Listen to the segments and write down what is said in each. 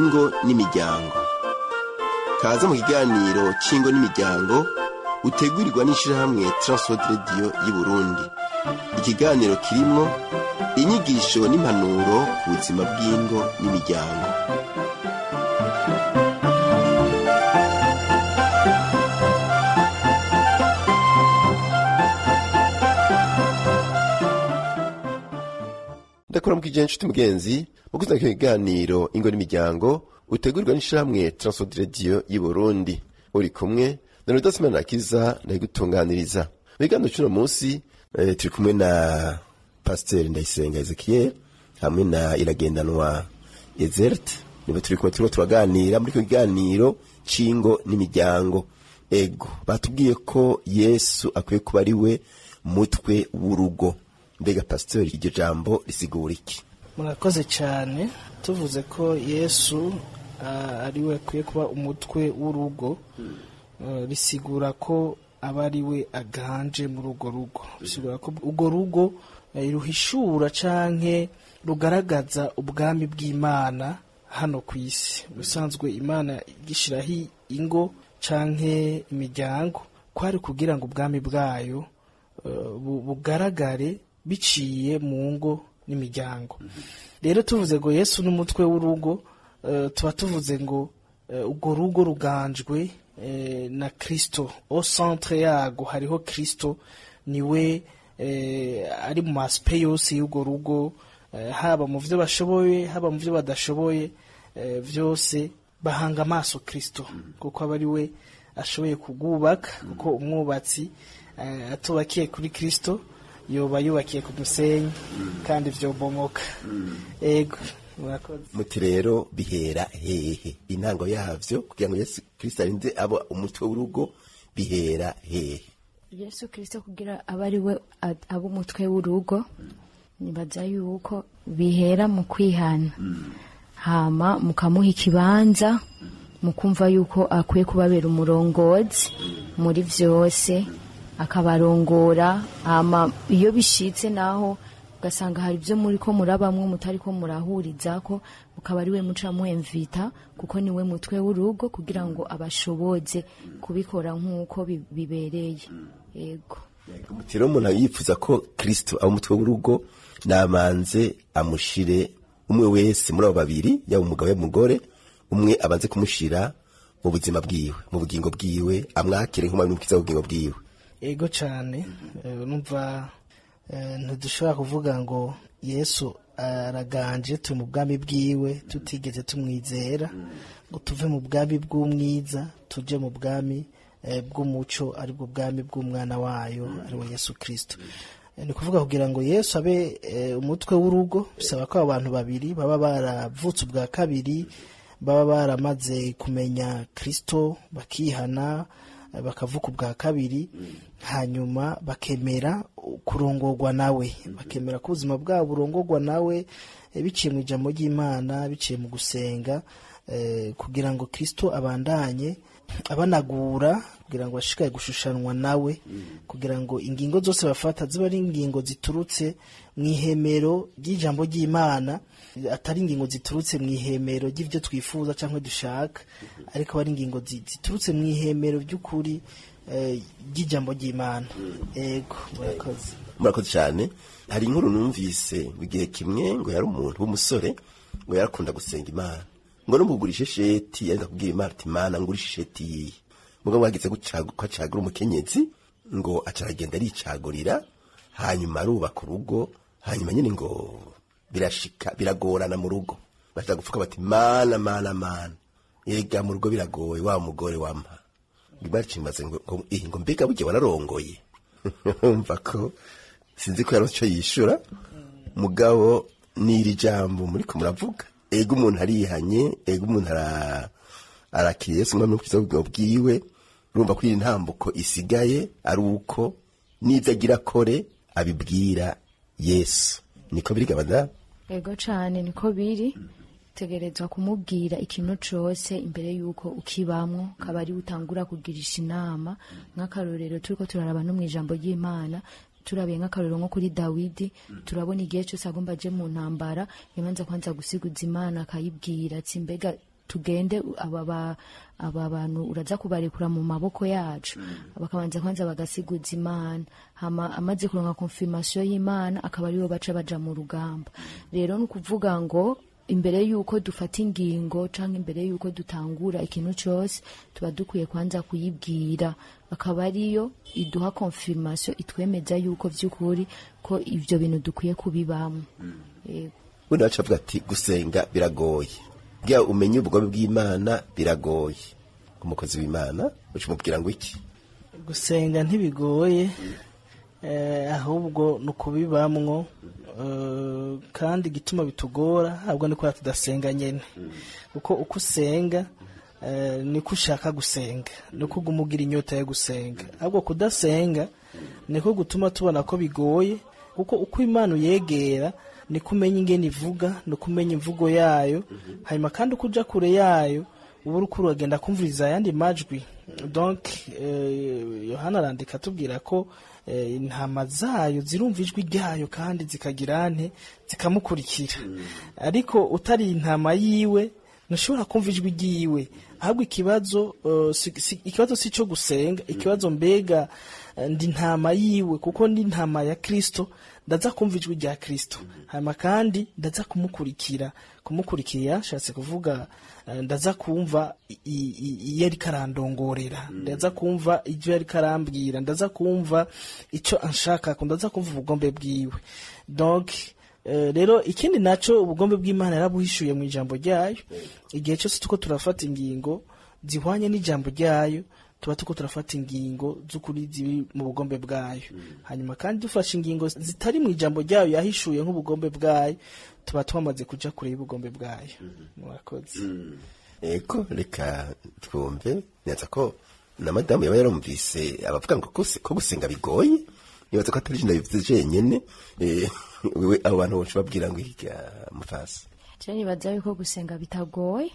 Ingo n'imiryango. Kaze mu kiganiro c'ingo n'imiryango utegurirwa n'ishirahamwe Transworld Radio y'Uburundi. Ikiganiro kirimwo inyigisho n'impanuro ku buzima bw'ingo n'imiryango. Ndakuramukije nshuti mugenzi mu kuzana kino kiganiro ingo n'imiryango utegurirwa n'ishirahamwe Transworld Radio y'Uburundi. Uri kumwe na Rudasimana Akiza ndayigutunganiriza. Mu kiganiro c'uno munsi turi kumwe na Pasteur Ndayisenga Ezekiel hamwe na Iragendanwa Ezert. Nibo turi kumwe turiko turaganira muri kino kiganiro c'ingo n'imiryango. Ego batubwiye ko Yesu akwiye kuba ari we mutwe w'urugo. Mbega Pasteur, iryo jambo risigura iki? Murakoze cyane. Tuvuze ko Yesu ari we akwiye kuba umutwe w'urugo, risigura ko aba ari we aganje muri urwo rugo. Bisigura ko urwo rugo ruhishura canke rugaragaza ubwami bw'Imana hano ku isi. Ubusanzwe Imana igishiraho ingo canke imiryango kwari kugira ngo ubwami bwayo bugaragare biciye mu ngo n'imiryango. Rero tuvuze ngo Yesu n'umutwe w'urugo, tuba tuvuze ngo urwo rugo ruganjwe na Kristo. Au centre yago hariho Kristo, niwe ari mu aspect yose y'urwo rugo, haba mu vyo bashoboye, haba mu vyo badashoboye, vyose bahanga amaso Kristo, kuko aba ari we ashoboye kugubaka. Kuko umwubatsi atubakiye kuri Kristo yoba yubakiye ku musenyi kandi vyobomoka. Ego, murakoze. Muti rero bihera hehe intango yavyo kugira ngo Yesu Kristo arinde abo umutwe w'urugo? Bihera hehe? Yesu Kristo kugira abe ari we aba umutwe w'urugo, nibaza yuko bihera mu kwihana, hama mukamuha ikibanza, mukumva yuko akwiye kubabera umurongozi muri vyose, akabarongora. Hama iyo bishitse naho ugasanga hari ibyo muri ko murabamwo mutari ko murahurizako, mukaba ari we muca muemvita, kuko niwe mutwe w'urugo, kugira ngo abashoboze kubikora nk'uko bibereye. Yego. Muti rero umuntu yifuza ko Kristo aba umutwe w'urugo, namanze amushire umwe wese muri abo babiri, yaba umugabo yaba umugore, umwe abanze kumushira mu buzima bwiwe, mu bugingo bwiwe, amwakire nk'umwami n'umukiza w'ubugingo bwiwe. Ego cyane. Numva ntidushobora kuvuga ngo Yesu araganje turi mu bwami bwiwe tutigeze tumwizera, ngo tuve mu bwami bw'umwiza tuje mu bwami bw'umuco, aribwo bwami bw'umwana wayo ariwe Yesu Kristo. Ni kuvuga kugira ngo Yesu abe umutwe w'urugo bisaba ko abantu babiri baba baravutse ubwa kabiri, baba baramaze kumenya Kristo, bakihana, bakavuka ubwa kabiri, hanyuma bakemera kurongorwa nawe, bakemera ko ubuzima bwabo burongorwa nawe biciye mu ijambo ry'Imana, biciye mu gusenga, kugira ngo Kristo abandanye abanagura, kugira ngo bashikaye gushushanwa nawe, kugira ngo ingingo zose bafata ziba ari ingingo ziturutse mu ihemero ry'ijambo ry'Imana, atari ingingo ziturutse mu ihemero ry'ivyo twifuza canke dushaka, ariko ari ingingo ziturutse mu ihemero ry'ukuri ry'ijambo ry'Imana. Ego, murakoze. Murakoze cyane. Hari inkuru numvise igihe kimwe ngo yari umuntu w'umusore ngo yarakunda gusenga Imana, ngo numugurisha isheti, yaza kubwira Imana ati Imana ngurisha isheti yiye. Mugabo wagize ko acagura umukenyezi, ngo acaragenda aricagurira, hanyuma arubaka urugo, hanyuma nyine ngo birashika biragorana mu rugo, baza gupfuka bati Mana Mana Mana, ega mu rugo biragoye, wa mugore wampa. Ngibacimbaze ngo ngo mbega burya wararongoye? Umva ko sinzi ko yaronse ico yishura. Mugabo n'iri jambo muriko muravuga, ego umuntu arihanye, ego umuntu arakiriye Yesu umwami n'umukiza w'ubugingo bwiwe, urumva ko iyi ntambuko isigaye ari uko n'ivyo agira akore abibwira Yesu. Niko biri gabada? Ego cane, niko biri. Tegerezwa kumubwira ikintu cose imbere yuko ukibamwo, kaba ari utangura kugirisha inama. Nk'akarorero turiko turaraba no mw'ijambo ry'Imana, turabiye nk'akarorero nko kuri Dawidi, turabona igihe cyose agomba aje mu ntambara yabanza kwanza gusiguza Imana, akayibwira ati mbega Tugende, aba bantu uraza kubarekura mu maboko yacu?" Bakabanza kwanza bagasiguza Imana, hama amaze kuronka confirmation y'Imana, akaba aribo baca baja mu rugamba. Rero ni ukuvuga ngo imbere yuko dufata ingingo canke imbere yuko dutangura ikintu cose, tuba dukwiye kwanza kuyibwira, akaba ariyo iduha confirmation itwemeza yuko vy'ukuri ko ivyo bintu dukwiye kubibamwo. Yego. Bundi baca bavuga ati gusenga biragoye, bwa umenye ubugome bw'Imana biragoye. Umukozi w'Imana uca umubwira ngo iki? Gusenga ntibigoye, ahubwo ni ukubibamwo. Kandi igituma bitugora ahubwo ni kubera tudasenga nyene, kuko uko usenga niko ushaka gusenga, niko uguma ugira inyota yo gusenga. Ahubwo kudasenga niko gutuma tubona ko bigoye, kuko uko Imana uyegera niko umenya ingene ivuga, niko umenya imvugo yayo. Hanyuma kandi uko uja kure yayo, uba uriko uragenda kumviriza ayandi majwi. Donc Yohana arandika atubwira ko intama zayo zirumva ijwi ryayo kandi zikagira nte? Zikamukurikira. Ariko utari intama yiwe ntushobora kumva ijwi ryiwe. Ahubwo ikibazo ikibazo si cyo gusenga, ikibazo mbega ndi intama yiwe? Kuko ndi intama ya Kristo, ndaza kumva ijwi rya Kristo, hanyuma kandi ndaza kumukurikira. Kumukurikira nshatse kuvuga ndaza kumva iyo ariko arandongorera, ndaza kumva ibyo ariko arambwira, ndaza kumva icyo anshaka, ndaza kumva ubugombe bwiwe. Donc rero ikindi naco, ubugombe bw'Imana yarabuhishuye mu ijambo ryayo. Igihe cyose tuko turafata ingingo zihwanye n'ijambo ryayo, tuba tuko turafata ingingo z'ukuri ziri mu bugombe bwayo. Hanyuma kandi dufashe ingingo zitari mu ijambo ryayo yahishuye nk'ubugombe bwayo, tuba twamaze kuja kure y'ubugombe bwayo. Murakoze. Ego, reka twumve neza ko na madamu yaba yarumvise abavuga ngo ko gusenga bigoye. Nibaza ko atari je ndabivuze jenyene. Wewe abo bantu bose babwira ngo iki, mufasi? Je nibaza yuko gusenga bitagoye.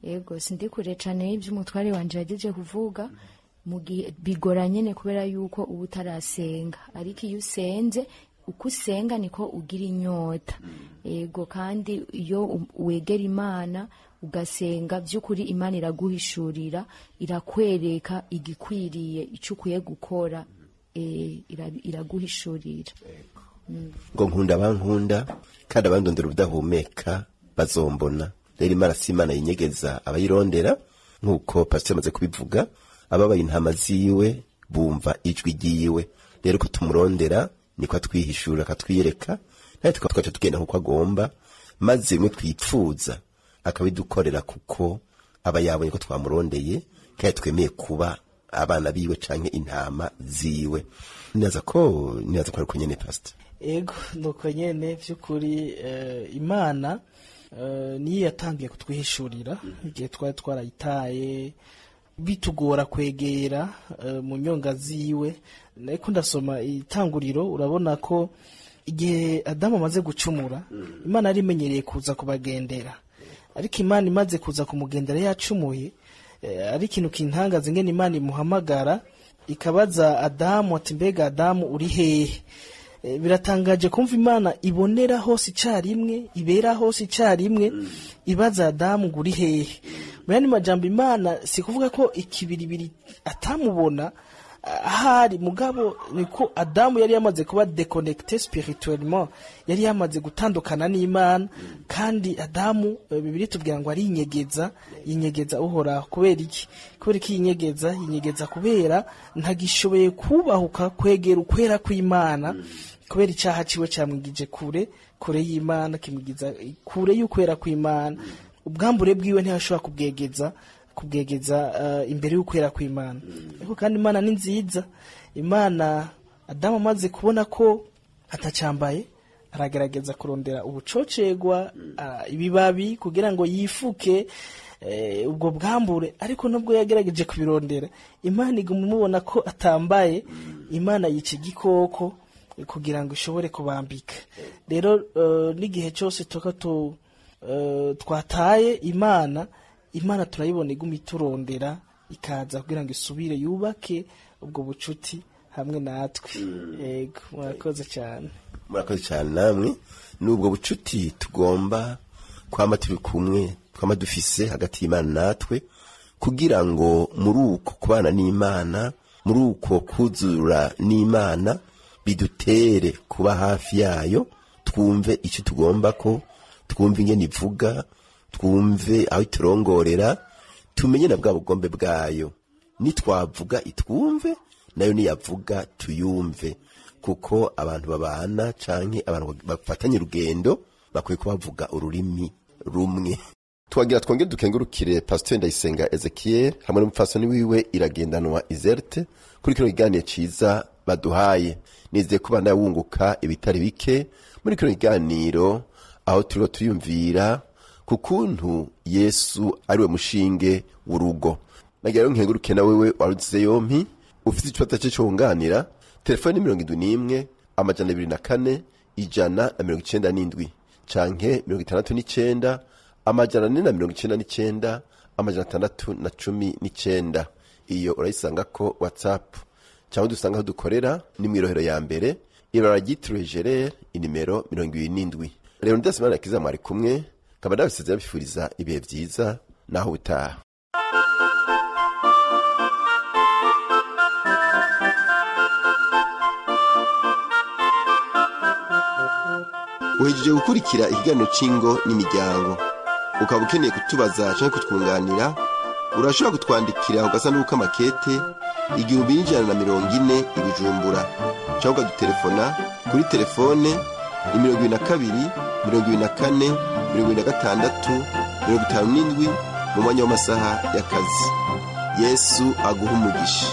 Yego, sindi kure cane y'ivy'umutware wanje yagejeje kuvuga. Mu gihe bigora nyene kubera yuko uba utarasenga, ariko iyo usenze, uko usenga niko ugira inyota. Yego, kandi iyo wegera Imana ugasenga by'ukuri, Imana iraguhishurira, irakwereka igikwiriye, icyo ukwiye gukora, iraguhishurira. Ngo nkunda abankunda, kandi abandondera ubudahumeka bazombona. Rero Imana si Imana yinyegeza abayirondera, nk'uko pasiteri amaze kubivuga. Ababaye intama ziwe bumva ijwi ryiwe. Rero ko tumurondera niko atwihishura, akatwiyereka, natwe tukaca tugenda nk'uko agomba, maze bimwe twipfuza akabidukorera, kuko aba yabonye ko twamurondeye kandi twemeye kuba abana biwe canke intama ziwe. Nibaza ko ariko nyene, pastor. Ego, nuko nyene vy'ukuri. Imana niyo yatangiye kutwihishurira igihe twari twarayitaye, bitugora kwegera mu nyonga ziwe. Ariko ndasoma Itanguriro, urabona ko igihe Adamu amaze gucumura, Imana yari imenyereye kuza kubagendera, ariko Imana imaze kuza kumugendera yacumuye, ari ikintu kintangaza ingene Imana imuhamagara, ikabaza Adamu ati: "Mbega Adamu, uri hehe?" Biratangaje kumva Imana ibonera hose icarimwe, ibera hose icarimwe, ibaza Adamu ngo: "Uri hehe?" Mu yandi majambo, Imana si kuvuga ko ikibiribiri atamubona ahari, mugabo niko Adamu yari yamaze kuba déconnecté spirituellement, yari yamaze gutandukana n'Imana. Kandi Adamu, Bibiliya itubwira ngo arinyegeza, yinyegeza Uhoraho. Kubera iki? Kubera iki yinyegeza? Yinyegeza kubera ntagishoboye kubahuka kwegera ukwera kw'Imana, kubera icaha ciwe camwigije kure, kure y'Imana, kimwigiza kure y'ukwera kw'Imana. Ubwambure bwiwe ntiyashobora kubwegeza imbere y'ukwera kw'Imana. Ariko kandi Imana ni nziza. Imana, Adamu amaze kubona ko atacambaye, aragerageza kurondera ubucocegwa, ibibabi, kugira ngo yifuke ubwo bwambure. Ariko nubwo yagerageje kubirondera, Imana iguma imubona ko atambaye. Imana yica igikoko kugira ngo ishobore kubambika. Rero n'igihe cyose tuka twataye Imana, Imana turayibona iguma iturondera, ikaza kugira ngo isubire yubake ubwo bucuti hamwe natwe. Yego, murakoze cyane. Murakoze cyane namwe. N'ubwo bucuti tugomba Kwama turi kumwe, twama dufise hagati y'Imana natwe, kugira ngo muri uko kubana n'Imana, muri uko kuzura n'Imana, bidutere kuba hafi yayo, twumve icyo tugomba ko, twumve ingene ivuga, twumve aho iturongorera, tumenye na bwa bugombe bwayo. Nitwavuga itwumve, nayo niyavuga tuyumve, kuko abantu babana canke abantu bafatanye urugendo bakwiye kubavuga ururimi rumwe. Twagira twongere dukengurukire Pasteur Ndayisenga Ezekiel hamwe n'umupfasoni wiwe Iragendanwa Izerte kuri kino kiganiro ciza baduhaye. Nizeye ko bana wunguka ibitari bike muri kino kiganiro, aho turiko turiyumvira ku kuntu Yesu ariwe mushinge w'urugo. Nagira rero nkenguruke na wewe warugize yompi, ufite ikibazo cyo cyunganira, telefone 71 204 197 canke 69 499 619. Iyo urayisanga ko WhatsApp cyangwa dusanga aho dukorera ni mw'irohero ya mbere, ibara ryitiriwe Gerere, inimero 27. Rero ndasimana kiza mwari kumwe, kaba ndabisezera bifuriza ibihe byiza naho utaha. Uhejeje gukurikira ikiganiro c'ingo n'imiryango, ukaba ukeneye kutubaza canke kutwunganira, urashobora kutwandikira ku gasanduku k'amakete 1140 i Bujumbura, canke ukadutelefona kuri telefone ni 22 24 26 57 mu mwanya w'amasaha y'akazi. Yesu aguha umugisha.